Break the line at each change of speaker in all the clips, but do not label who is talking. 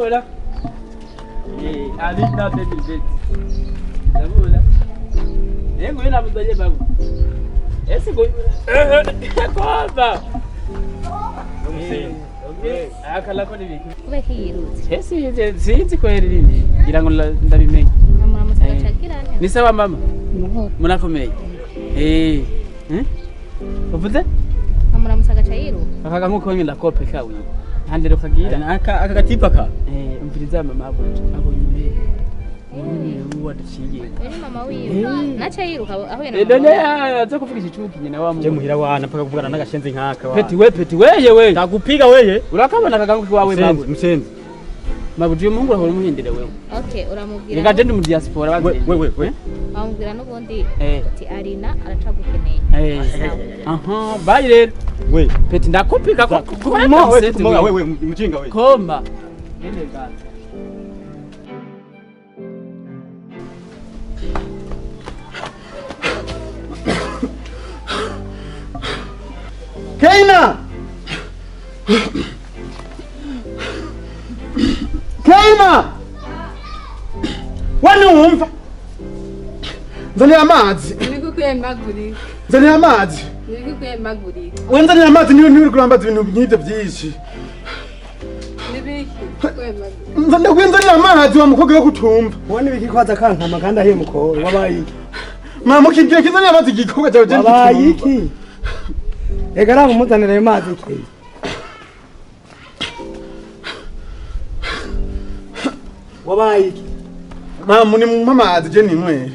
Ndabona. Alina 2020. Ndabona. Nguyu namuzanye babu. Ese ngo kwamba. Akalako nibiki.
Kubera ko yirutse.
Ese sinzi ko yarindi. Ngira ngo ndabimenye.
Nkamuramutsa agacagira nte.
Ni sawa mama. Murakomeye. Uvuze?
Nkamuramutsa agaca yiruka.
Akaga nkuko nyine ndakope kawe. Ntandero kagira.
Aka gatipa ka.
Umviriza mama abonye mbere. Uwo adaciye.
Ni mama wiwe. Naca yiruka ahuye na mama.
None aza kuvuga igicuki nyina wa
Je muhira wana mpaka kuvugana n'agashenzi nkaka wa.
Peti we peti weye we.
Ndagupiga weye.
Urakabona akagangu kiwawe babu.
Msenzi.
Mabuji Mungu ahora umuhindire wewe.
Okay, uramubwira.
Reka je ndi mu diaspora
We we we.
Bamubwira n'ubundi ati Arina aracagukeneye.
Aha, bye rero.
We.
Peti ndakupika ko
Koma we mjinga we.
Koma. Nende bana.
Keina! Keina! Wani wumva? Nzanira amazi. Nzanira amazi. We nzanira amazi niwe uri kurambaza ibintu nk'ibyo byinshi. Nzanira amazi wa mukobwa wo kutumva.
Wani biki kwaza kankama kandi ahiye mukoro wabaye iki?
Mama mukibwira kizanira amazi igikobwa cyawe je
wabaye iki? Ega raba umuzanira ayo mazi iki? Wabaye iki?
Mama ni mu amazi je nimwe.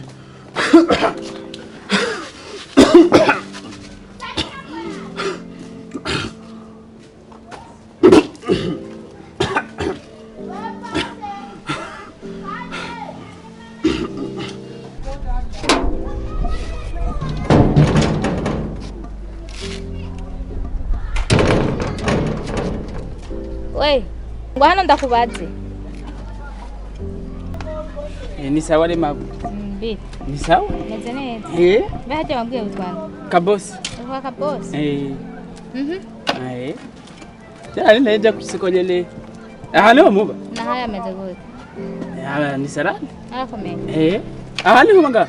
We, ngo hano ndakubaze.
Ni sawa le mabu.
Bi.
Ni sawa?
Meze neza. Mbe hajya wabwiye utwana.
Kabosi.
Uvuga kabosi.
Cyari neja kusikonyele. Aha niho muba.
Na haya meze gute?
Ni salade.
Arakomeye.
Aha niho manga.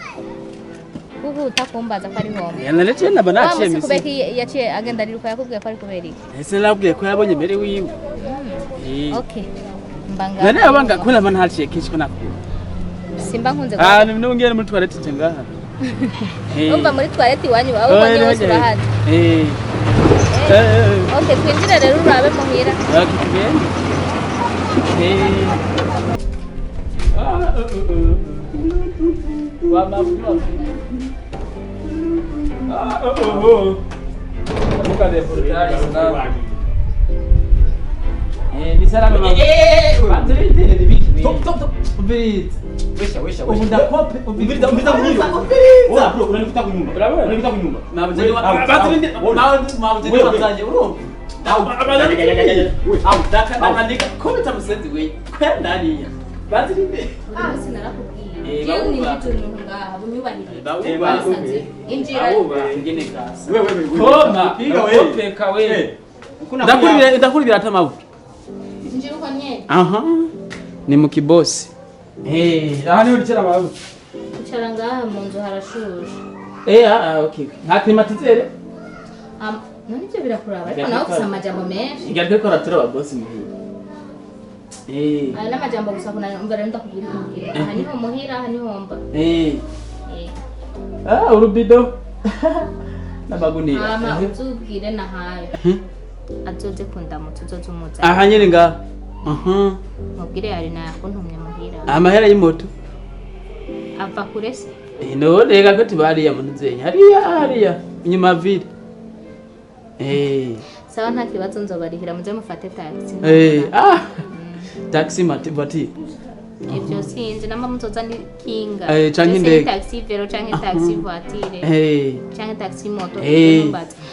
Kuko utakumbaza ko ari homa.
Yanaretse naba naciye misi.
Kubera yaciye agenda ariruka yakubwiye ko ari kubera iki?
Ese nabwiye ko yabonye mbere wiwe.
Okay. Mbanga.
Nane abanga ko naba ntaciye kenshi ko nakubwiye.
Simba nkunze.
Ni nongera muri toilette nje ngaha.
Umva muri toilette iwanyu aho ubonye hose urahazi. Okay, twinjire rero urabe muhira.
Okay, tugende. Wa mabu. Ni salama mama. Stop.
Wesha wesha.
Ubu
Umviriza umviriza. Bro, unanikuta kunyumba. Unanikuta kunyumba.
Mabu wazanye urumva. Ndakandika komita musenzi we. Kwendaniya. Bazirinde.
Sinakubwiye. Jewe ni mtu ngaha bunyubahiriye. Injira.
Ngene gasa.
We we we.
Koma.
Piga we.
Kopeka we. Ndakuribira atamabu.
Injira uko nye.
Aha. Ni mu kibosi. Aha niho ucara mabu.
Ucara ngaha mu nzu harashuje.
Okay. Nta climatiseur.
None ibyo birakuraba ariko nawe ufise amajambo menshi.
Ngira ko ratura aba boss muhira.
Aya n'amajambo gusa kuna umva rero ndakubwira ikubwira. Aha niho muhira, aha niho mba.
Urubido. N'amagunira.
Mama uzubwire nahayo. Azoze kundamutsa uzoze umuza.
Aha nyene nga. Aha.
Mubwire yari na yakuntumye muhira.
Amahera y'imoto.
Ava kure se.
No rega ko tibariya munzenya. Hariya hariya inyuma vile.
Sawa nta kibazo nzobarihira muze mufate taxi.
Taxi mati.
Ibyo sinzi namba muzoza ni kinga.
Canke indege.
Taxi vero canke taxi voiture. Canke taxi moto.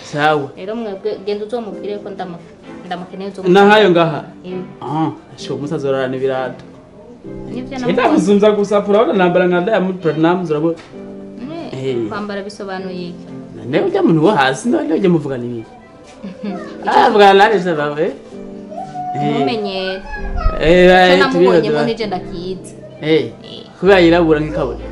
Sawa.
Rero mwebwe genda uzomubwire ko ndamukeneye uzo.
Nahayo ngaha. Sho musazorana ibirato.
Nivyo
namubona. Ndakuzumza gusa urabona nambara nka Diamond Platnumz urabona.
Kwambara bisobanuye iki?
Ne ujya muntu wo hasi none ujya muvugana ibiki? Avugana nare se bawe.
Ntumenyere.
Eh,
namubonye mo nije ndakiza.
Eh. Kubera yirabura nk'ikaburi.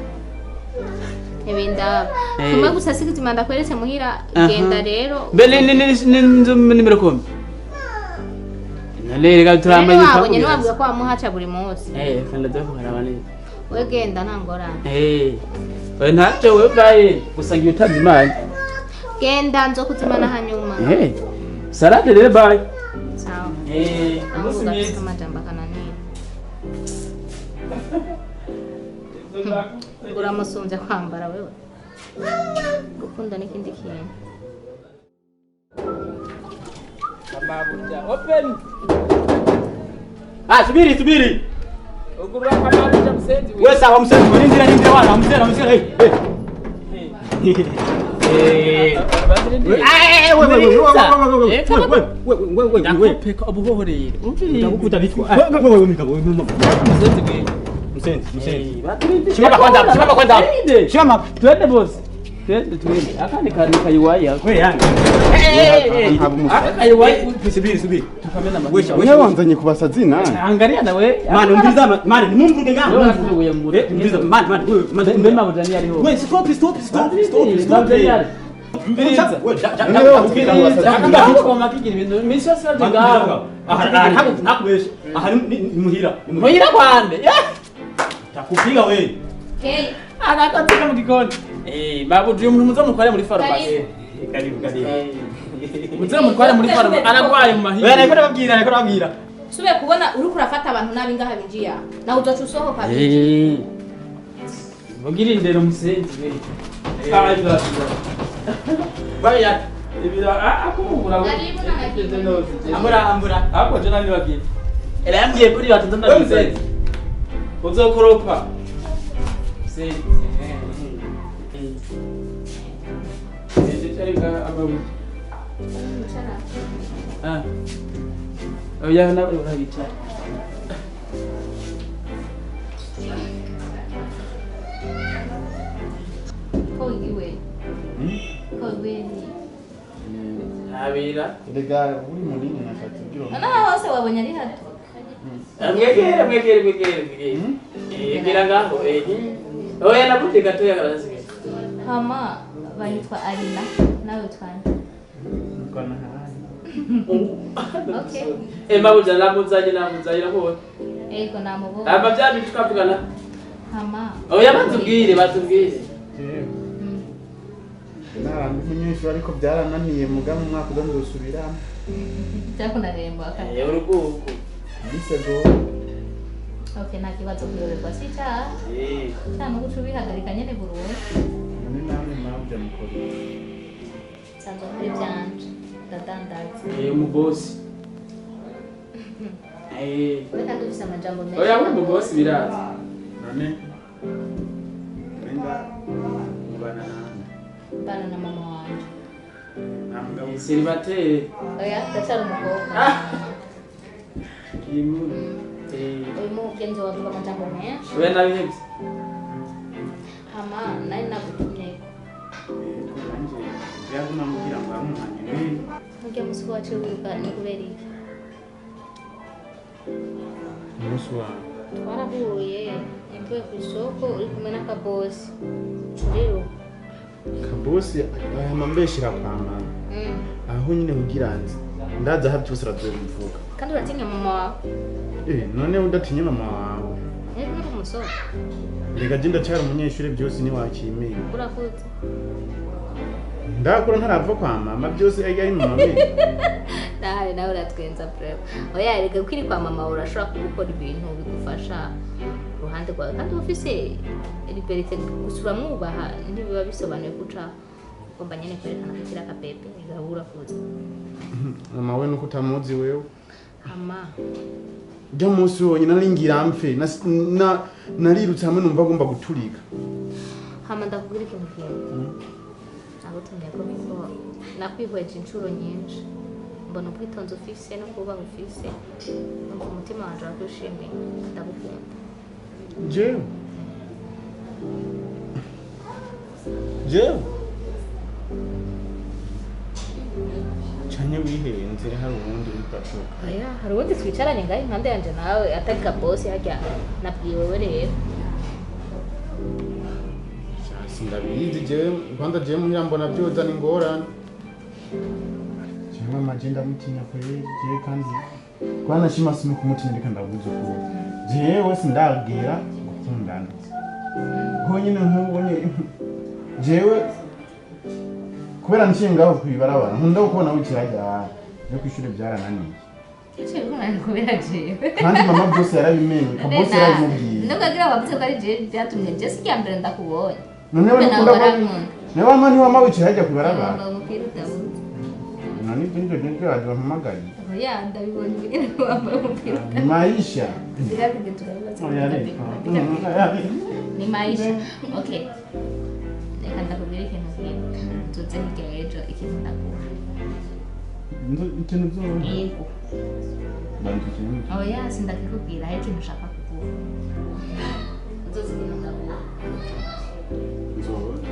Ebindaba. Kumwe gusa sikizima ndakweretse muhira genda rero.
Be ni nimero 10. None reka turamanye
wabonye niwabwiye ko wamuhaca buri munsi.
Eh, kandi ndakukaraba neza.
We genda nta ngorane.
Eh. We ntacyo we baye gusa ngiye utanze imana.
Genda nzokuzimana hanyuma.
Eh. Salade rero baye.
Sawa.
Eh, umunsi mwiza.
Amajambo akananira. Uramusumbya kwambara wewe. Gukunda n'ikindi kintu.
Amabuja open.
Ah, subiri subiri.
Ugurura amabuja msenzi.
Wewe sawa msenzi, nindira nindira wana msenzi msenzi. Hey. Eh. Eh, wewe wewe wewe wewe
ndakupeka ubuhohorere.
Ndakukuta bitwa. Wewe wewe mkabo wewe
msenzi wewe.
Msenzi msenzi.
Shimama
kwanza, shimama kwanza.
Shimama. Twende boss. Twende twende. Akandi kantu kayiwaye.
Wewe yangu.
Aka kayiwaye
subiri subiri.
Tukamena
Wewe
wewe wanzanye kubasazi na.
Angalia na wewe.
Mani umbiza mani nimumvuge ngaho.
Wewe wewe
Umbiza mani mani wewe
mani mbema mutani aliho.
Wewe stop stop stop stop stop.
Mbiriza.
Wewe
Muhira. Muhira kwande.
Takupiga wewe.
Hey.
Anakatika mu gikoni. Eh, babu uyu muntu muzo mutware muri farumasi.
Karibu karibu.
Muzo mutware muri farumasi aragwaye mu mahinga.
Wewe nariko ndababwira nariko ndababwira.
Sube kubona uri kurafata abantu nabi ngaha binjiya. Na uzoca usohoka.
Eh. Mugirindere umusenzi we. Ah, ibyo. Baya ibira akumugura.
Amura amura.
Ako je nani bagiye. Era yambwiye kuri batatu ndabizi. Uzokoropa. Senzi. Ah. Oya nawe urabicara.
Ko iwe. Ko iwe.
Abira.
Rega uri munini nashatse ubwira.
Nana hose wabonye ari hato.
Mwegere mwegere mwegere mwegere. Eh gira ngaho eh. Oya nabuti gatoya karasigaye.
Hama bayitwa Arina nawe utwana.
Mukona hayi.
Okay.
Eh mabuja namuzanye namuzanye nabonye.
Ego namubonye.
Aba bya bintu twavugana.
Hama.
Oya batubwire batubwire.
Narandi umunyeshuri ariko byarananiye muga mu mwaka uza nzosubiramo.
Byakunaniye mu mwaka.
Eh uruguko.
Nisego.
Okay nta kibazo kuyoberwa si cyaha.
Eh.
Cyane uguca ubihagarika nyene burundu.
None namwe mabuja mukora.
Sanzwe kuri byanje. Ndadandaza.
Eh umubosi. Eh.
Wewe kandi ufise amajambo menshi.
Oya uri umubosi biraza.
None Nenga mubana nande.
Mbana na mama wanje.
Nta mugabo
célibataire.
Oya ndacyari umukobwa.
Kimuri. Eh.
Uyu mugenzi wavuga amajambo menshi.
Oya nabihebye.
Hama nari nagutumye.
Yego nanje byaguma mubwira ngo amuhanye ni.
Mujya musi wacu wiruka ni kubera iki?
Umunsi wawe.
Twarahuye imvuye ku isoko uri kumwe n'akabosi. Uriruka.
Kabosi ayama mbeshira kwa mama. Aho nyine kugiranze. Ndaza hafi byose arazobivuga.
Kandi uratinya mama wawe?
Eh none udatinya mama wawe.
Eh nuri umusore.
Rega je ndacyari umunyeshuri byose ni wakimenya.
Urakuze.
Ndakura ntarava kwa mama byose ari mama me.
Nawe nawe uratwenza prep. Oya rega ukiri kwa mama urashobora gukora ibintu bigufasha ruhande rwawe kandi ufise liberté gusura mwubaha ntibiba bisobanuye kuca ugomba nyene kwerekana ko kira kapepe gahura kuza.
Mama we nuko utamuzi wewe.
Hama
Rya munsi wonyine naringira mfe na narirutse hamwe numva agomba guturika.
Hama ndakubwira ikintu kimwe. Nagutumye ko kuko nakwihweje inshuro nyinshi. Mbona ubwitonzi ufise no kuba ufise. Numva umutima wanje urakwishimiye ndagukunda.
Jewe. Jewe. Ntiwihenze, hari uwundi uri kuravuga?
Oya, hari uwundi twicaranye ngaho impande yanje nawe atari Kabosi. Harya nabwiye wewe rero.
Sindabizi jewe, kwanza jewe muhira mbona byozana ingorane. Jewe mama, je ndamutinya kweli jewe, kandi kwanashima sino kumutinya. Reka ndabuze ukuri, jewe sindagera gukundana honyine nk'ubonye jewe kubera nciye ngaho kw'ibarabara, nkunda kubona wicaye harya yo kw'ishure, byarananiye.
Icyo bikora kubera jewe.
Kandi mama byose yarabimenye, Kabosi yarabimubwiye.
Nubwo agira bavuze ko ari jewe byatumye, je si irya mbere ndakubonye.
None we
Nawe
ntukunda ko
warankunda.
nawe wama ntiwama wicaye harya kw'ibarabara?
Wambaye umupira udabuze.
None ibyo nibyo wampamagaye?
Oya, ndabibonye ingene wambaye umupira.
Ni maisha.
Birabige turabibaza.
Oya, reka.
Ni maisha. Okay, reka ndakubwira ikintu kimwe: tuze hirya y'ejo, ikintu ndaguha.
Ikintu byose.
Yego.
Bantu ikintu.
Oya, sindakikubwira. Hari ikintu ushaka kuguha, uzoze ikintu ndaguha.
Nzobona.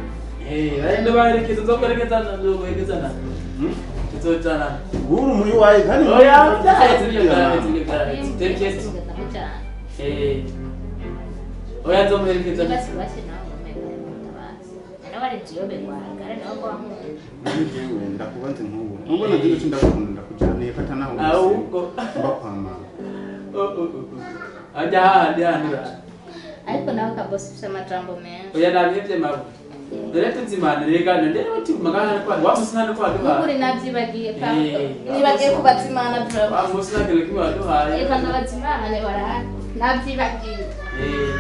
Eh, barenda baherekeza, nzokuherekeza, nzoguherekeza na. Tuzojana.
Uri muri wayi kandi.
Oya, byahetse ibyo, byahetse ibyo, byahetse. Tekesi.
Ndamujyana.
Eh. Oya, nzomuherekeza.
Niba sibashe nawe umenga mutabazi nawe ari jiyoberwa gare nawe ko wankunda.
Jewe ndakubanze nk'ubu nubwo nagiye uci ndagukunda, ndakujyana fata naho
Ahubwo.
mba kwa mama.
Oh, oh, oh. Ajya hahandi hahandi.
Ariko nawe Kabosi ufite amajambo menshi.
Oya, nabihevye mabo. Dore tuzimana rega, none uti magana kwa wa musi nani kwa duha.
Nukuri nabyibagiye pa.
Eh.
Nibagiye kubazimana bro.
Wa musi nani kimwe waduhaye.
Reka ndabazimane, barahari, nabyibagiye.
Eh.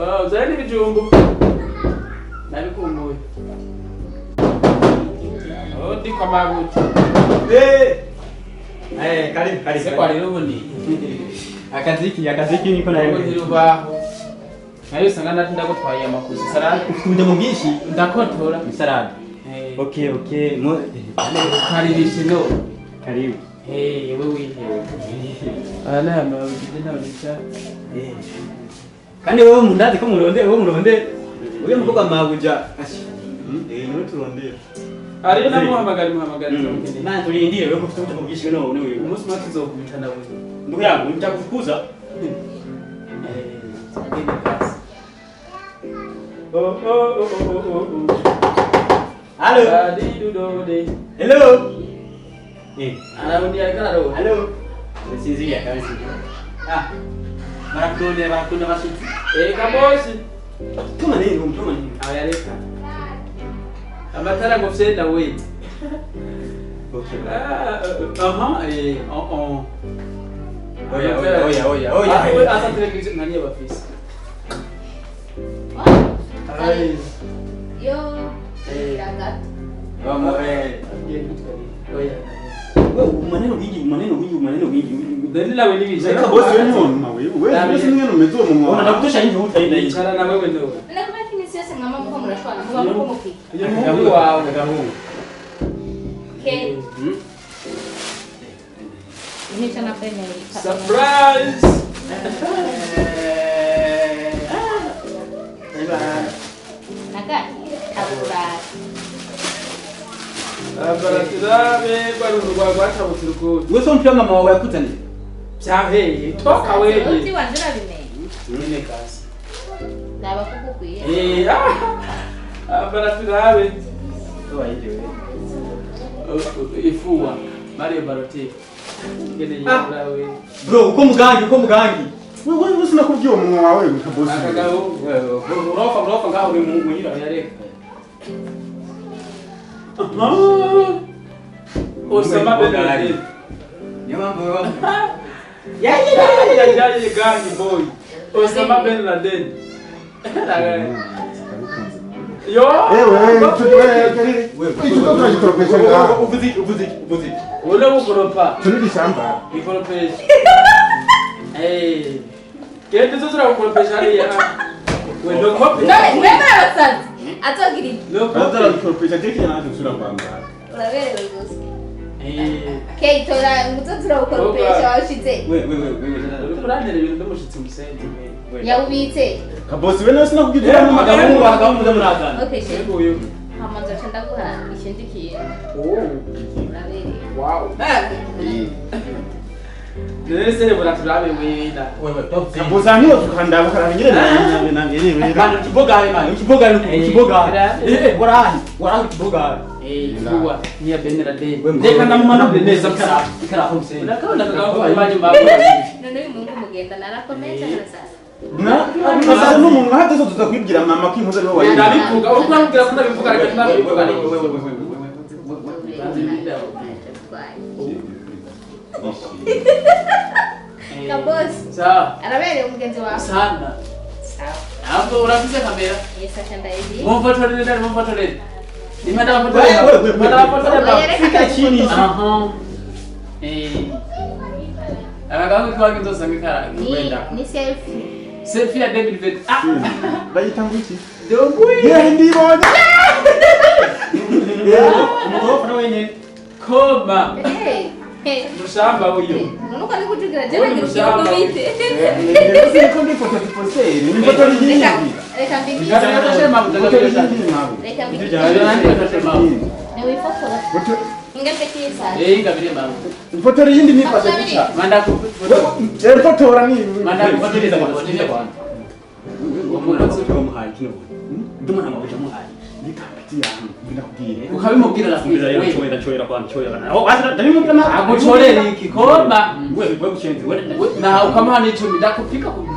Oh, zari n'ibijumbu. Nabikumbuye. Oh, ndi kwa mabuti.
Eh. Eh, karibu karibu.
Se kwa rero ubundi.
Akaziki, akaziki niko
Ubu
nayo.
ntirubaho. Nayo usanga nati ndagutwaye amakusi salade.
Ufite ubujamo bwinshi.
Ndakotora.
Salade.
Eh.
Okay. Mo
Karibishe no.
Karibu.
Eh, wewe wihewe. Ana amabuye ntabisha.
Eh. Kandi wewe mundazi ko muronde, wewe muronde. Uyo mukobwa mabuja.
Eh, niwe turondera.
Ariyo namuhamagara, muhamagara nzamukeneye.
Mana turindire, wewe ufite ubujamo bwinshi none wewe.
Umunsi umwe tuzokubitana wewe.
Ndugu yangu, nitakufukuza.
Eh, agende kasi. Oh, oh, oh, oh, oh, oh.
Hello.
Adidudode.
Hello. Eh.
Anarudi, ariko araroha.
Hello. Sinziria kabisa. Ah. Barakudondera, barakudondera bashitsi.
Eh, Kabosi.
Tuma nini, tuma nini?
Aya, reka. Amatara ngo fyenda we.
Okay.
Ah, aha, eh, oh, oh.
Oya, oya, oya, oya, oya.
Ah, we asa television nani bafise. Ai.
Yo.
Eh.
Gato.
Vamos, eh.
Oya.
Wewe maneno mingi, maneno mingi, maneno mingi.
Deni lawe ni
Reka bosi, wewe ntiwonuma wewe, wewe mbese nimwe numeze uwo munwa
Ona
wawe.
nakutosha nje utaenda nje.
Icara na wewe ndo.
Nakubona iminsi yose mwama muko murashwana, muba muko mupika.
Uyu muhungu wawe.
Gahungu.
Ke nica nakwemeye.
Surprise!
Bye bye.
Nagaki kaburara.
Abaratirabe barurwa rwacabutse urukundo.
Wewe sio mpya mama wawe yakuzaniye.
Byaheye toka
Uti
wewe.
wanje urabimenye.
Nyine kasi.
Ndaba ko kukwiye.
Eh, ah. Abaratirabe.
Toa nje wewe.
Ifuwa. Mario Balotelli. Ngene yibura we.
Bro, uko mugangi, uko mugangi.
Wewe wewe sinakubwiye uwo munwa wawe, Kabosi.
Akagabo.
Urofa, urofa ngaho uri muhira.
Oya, reka. Osama bin Laden.
Niyo mpamvu wewe
Ya ya ya ya ya gangi boy. Osama bin Laden. Yo.
Ewe, icyo turagitoropesha ngaha.
Uvuze, uvuze, uvuze.
Ule ukoropa.
Turi gishamba.
Ikoropesha. Eh. Genda tuzura gukoropesha hariya. We no copy.
None mwemera abasazi atogira iki?
No copy.
Turagitoropesha je kenya naje gusubira kwambara.
Uraberewe gusa.
Eh.
Ke tora nguzo turawukoropesha wawushize.
Wewe wewe wewe.
Uriko urantera ibintu by'umushitsi musenzi we.
Yawubitse.
Kabosi, we nawe sinakubwiye
Eh,
uwo munwa.
Agahungu, agahungu murazana.
Okay, shit.
Yego uyu.
Hama nzoca ndaguha ikindi kintu.
Oh.
Urabereye.
Wow. Rero se bora turabe wena.
Wewe top.
Kaboza niyo tukandaba karangire na na
Mano kiboga mano kiboga kiboga. Eh warahi warahi kiboga.
Eh kuwa niya benera de.
Reka ndamumanure neza ikara hose.
Unakabona kagabo iwanyu mbapo.
None uyu muhungu mugenda narakomeye cyane sasa.
Na sasa n'umuntu hata zo tuzakwibwira mama ko impuzu ariwe wayihaye.
Ndabivuga uko urambwira ko ndabivuga reka ndabivuga.
Kabosi.
Sawa.
Arabereye umugenzi wawe.
Sana.
Sawa.
Hapo urafise kamera.
Yes, acha ndayizi.
Mumfotorere ndani mumfotorere. Nimada mfotorere. Mada mfotorere.
Fika chini.
Aha. Eh. Abagabo kwa kinzo kara kwenda.
Ni selfie.
Selfie ya David Vet. Ah.
Bayita ngo iki?
Dogwe.
Yewe ndibonye.
Umugabo na wenyene.
Koma.
Eh.
Mushamba uyo.
None uko ari kujugira je nagira ukiruko bite.
Ndetse ko ndi foto tiposeri. Ni foto yindi.
Reka mbiki. Reka mbiki. Ni wifotora. Ingabe kisa.
Eh ingabire mama.
Foto yindi ni foto picha.
Manda ku.
Fotora ni.
Manda kufotoreza kwa kwa.
Umuntu muhaye kino. Ndumwana mabuja muhaye.
Nikapiti yangu ndakubwiye.
Ukabimubwira la
Kumbira choera choera kwa choera. Oh asa ndabimubwira na.
Aguchorera iki koma.
Wewe wewe kuchenzi wewe.
Na ukamuha n'icumi ndakupika ku.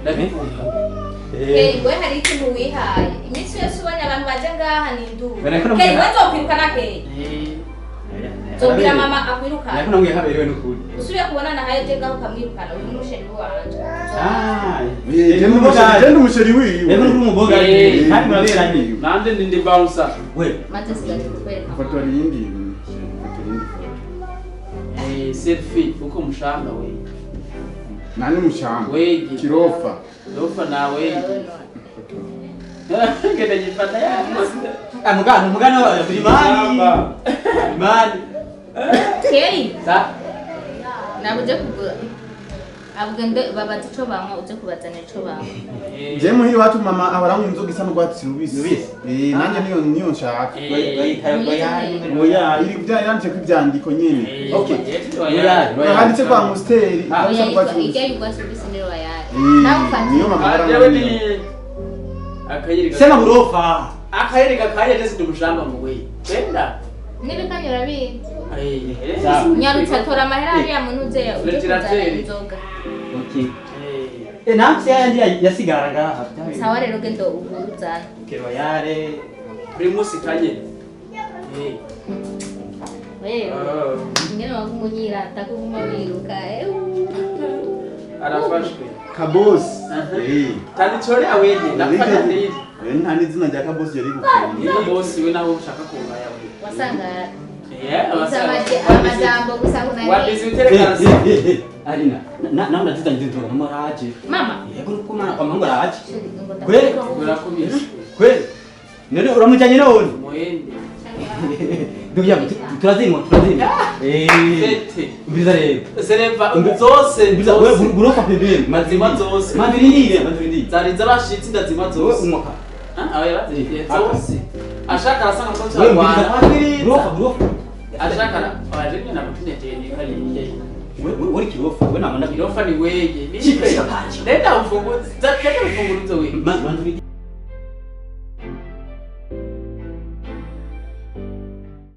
Ndabivuga.
Hey, we hari ikintu wihaye. Iminsi yose ubonye abantu baje ngaha ni induru. Kei we nzokwirukana kei. Nzobwira mama akwirukana.
Nako namwe haberewe n'ukuri.
Usubiye kubona na haye je ngaho ukamwirukana uyu musheri wanje.
Ah.
Genda umusheri wiwe.
Rero uri umuboga kandi muraberanye.
Nande ndi bouncer.
We.
Maze sigaje kutwereka.
Foto yindi. Foto yindi foto.
Eh selfie uko mushamba we.
Nani mushamba?
Wege.
Kirofa.
Kirofa na wege. Ngende jifata ya.
Ah mugano mugano Birimani. Birimani.
Kei.
Sa.
Nabuje kugura. Abugende babaza ico banywa uje kubazanira ico banywa.
Je muhiri watu mama ahora inzoga isa n'urwatsi rubisi. Eh nanje niyo niyo nshaka. Oya iri byanditse ku ibyandiko nyene.
Okay.
Handitse kwa Musteri.
Oya ijya y'urwatsi rubisi ni royal. Nawe ufata.
Niyo mama
ahora. Akayirika.
Sema burofa.
Akayirika kaye ndese ndumushamba muwe. Wenda.
Nibikanyura bindi.
Eh.
Nyarutsa tora amahera hariya muntu uze uje kuzana inzoga.
Okay. Eh namse yandi yasigara ngaha.
Sawa rero gendo uguruzana.
Okay royale.
Primus kanye. Eh.
Wewe. Ngene wagumunyira takuguma wiruka.
Arafashwe.
Kabosi. Eh.
Tanichore awenye ndafata ndiri.
Eh nta n'izina rya Kabosi yari gukunda.
Ni bosi we naho ushaka kumva yawe.
Wasanga
Eh,
amajambo gusa kuna.
Wabizi uterekana.
Arina, na na ndazizanye inzoga namaraje.
Mama.
Yego nuko mwana kwa mangu araje. Kweli
urakumisa.
Kweli. None uramujanye none.
Muende.
Ndugu turazimwa turazimwa. Eh.
Tete.
Mbiza rero.
Sereva zose
mbiza wewe burofa pembeni
mazima zose.
Mandurindire mandurindire.
Zari zabashitsi ndazima zose.
Umwaka.
Ah oya baziriye zose. Ashaka arasanga ko cyarwana.
Burofa burofa.
Ashaka abaje na mutuneteye ni kali.
Wewe uri kirofa wewe namanda
kirofa ni weye. Leta ufunguzo. Leta ufunguzo wewe.
Mandurindire.